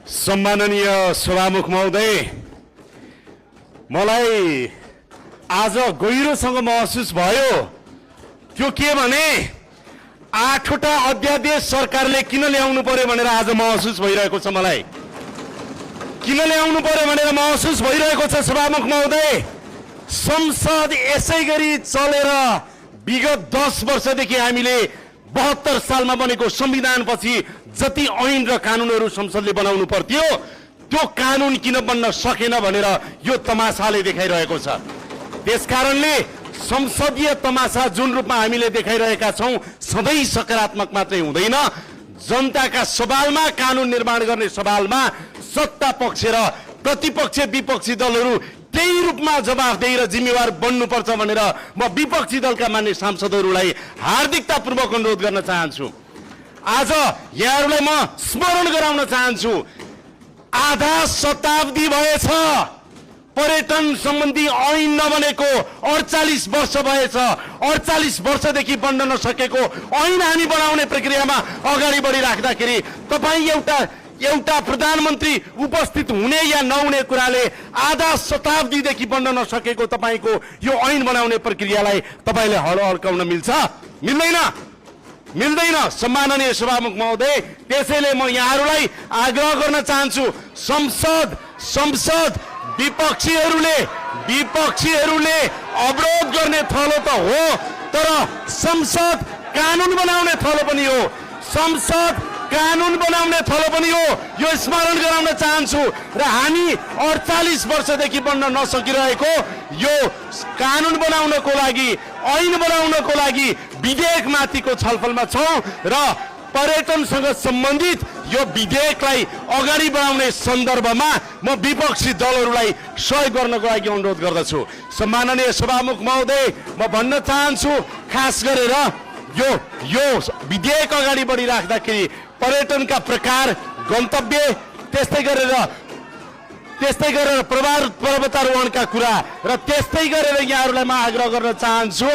सम्माननीय सभामुख महोदय, मलाई आज गहिरोसँग महसुस भयो। त्यो के भने 8वटा अध्यादेश सरकारले किन ल्याउनु पर्यो भनेर आज महसुस भइरहेको छ। मलाई किन ल्याउनु पर्यो भनेर महसुस भइरहेको छ। सभामुख महोदय, संसद यसै गरी चलेर विगत 10 वर्षदेखि हामीले 72 सालमा बनेको संविधानपछि जति ऐन र कानुनहरू संसदले बनाउनु पर्थ्यो त्यो कानुन किन बन्न सकेन भनेर यो तमासाले देखाइरहेको छ। त्यसकारणले संसदीय तमासा जुन रूपमा हामीले देखाइरहेका छौं सधैँ सकारात्मक मात्रै हुँदैन। जनताका सवालमा, कानुन निर्माण गर्ने सवालमा सत्ता पक्ष र प्रतिपक्ष विपक्षी दलहरू त्यही रूपमा जवाफदेही र जिम्मेवार बन्नुपर्छ भनेर म विपक्षी दलका मान्य सांसदहरूलाई हार्दिकतापूर्वक अनुरोध गर्न चाहन्छु। आज यहाँहरूलाई म स्मरण गराउन चाहन्छु, आधा शताब्दी भएछ पर्यटन सम्बन्धी ऐन नबनेको, 48 वर्ष भएछ। 48 वर्षदेखि बन्न नसकेको ऐन हामी बनाउने प्रक्रियामा अगाडि बढिराख्दाखेरि तपाईँ एउटा प्रधानमन्त्री उपस्थित हुने या नहुने कुराले आधा शताब्दीदेखि बन्न नसकेको तपाईको यो ऐन बनाउने प्रक्रियालाई तपाईले हलो हल्काउन मिल्छ? मिल्दैन। सम्माननीय सभामुख महोदय, त्यसैले म यहाँहरूलाई आग्रह गर्न चाहन्छु, संसद विपक्षीहरूले अवरोध गर्ने थलो त हो, तर संसद कानुन बनाउने थलो पनि हो। संसद कानुन बनाउने थलो पनि हो, यो स्मरण गराउन चाहन्छु। र हामी 48 वर्षदेखि बन्न नसकिरहेको यो कानुन बनाउनको लागि, ऐन बनाउनको लागि विधेयकमाथिको छलफलमा छौं र पर्यटनसँग सम्बन्धित यो विधेयकलाई अगाडि बढाउने सन्दर्भमा म विपक्षी दलहरूलाई सहयोग गर्नको लागि अनुरोध गर्दछु। सम्माननीय सभामुख महोदय, म भन्न चाहन्छु, खास गरेर यो विधेयक अगाडि बढिराख्दाखेरि पर्यटनका प्रकार, गन्तव्य, त्यस्तै गरेर पर्वतारोहणका कुरा र त्यस्तै गरेर यहाँहरूलाई म आग्रह गर्न चाहन्छु,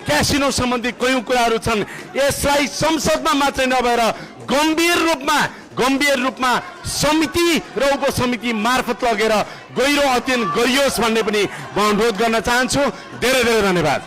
क्यासिनो सम्बन्धी कयौं कुराहरू छन्, यसलाई संसदमा मात्रै नभएर गम्भीर रूपमा समिति र उपसमिति मार्फत लगेर गहिरो अध्ययन गरियोस् भन्ने पनि म अनुरोध गर्न चाहन्छु। धेरै धेरै धन्यवाद।